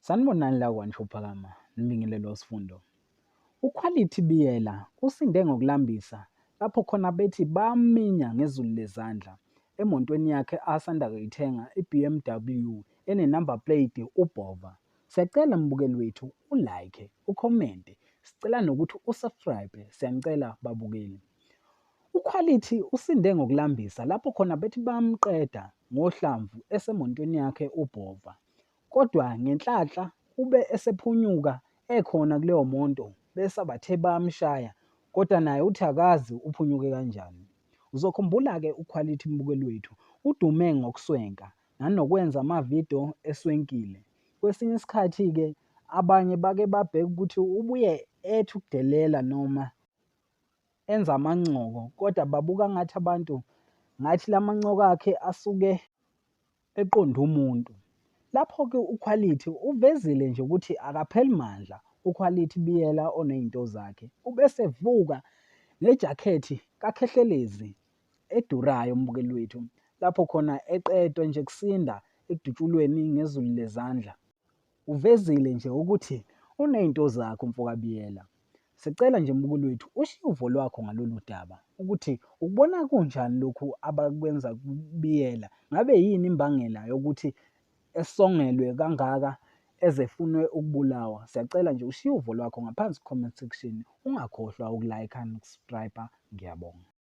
Sanibonani la kwaNshophakama, nibingelelwa uSifundo. UQuality Biyela usinde ngokulambisa lapho khona bethi baminya ngezulu lezandla emontweni yakhe asanda kuyithenga i-BMW ene-number plate uBhova. Siyacela mbukeli wethu u-like, ukhomente, sicela nokuthi u-subscribe, siyanicela babukeli. UQuality usinde ngokulambisa lapho khona bethi bamqeda ngohlamvu esemontweni yakhe uBhova. Kodwa ngenhlanhla ube esephunyuka ekhona kuleyo monto besabathe bayamshaya kodwa naye uthi akazi uphunyuke kanjani. Uzokhumbula-ke uQuality mbukeli wethu udume ngokuswenka nanokwenza amavidiyo eswenkile. Kwesinye isikhathi-ke abanye bake babheke ukuthi ubuye ethi ukudelela noma enza amancoko kodwa babuka ngathi abantu ngathi la mancoko akhe asuke eqonde umuntu. Lapho-ke uQuality uvezile nje ukuthi akapheli mandla uQuality Biyela oney'nto zakhe. Ubesevuka nejakhethi kaKhehlelezi edurayo mbukeli wethu, lapho khona eqedwa nje kusinda ekudutshulweni ngezulu lezandla. Uvezile nje ukuthi uney'nto zakhe umfokaBiyela. Sicela nje mbukeli wethu ushiye uvo lwakho ngalolu daba ukuthi ukubona kunjani lokhu abakwenza kuBiyela. Ngabe yini imbangela yokuthi esongelwe kangaka eze efunwe ukubulawa? Siyacela nje ushiye uvo lwakho ngaphansi ku-comment section. Ungakhohlwa uku-like noku-subscribe. Ngiyabonga.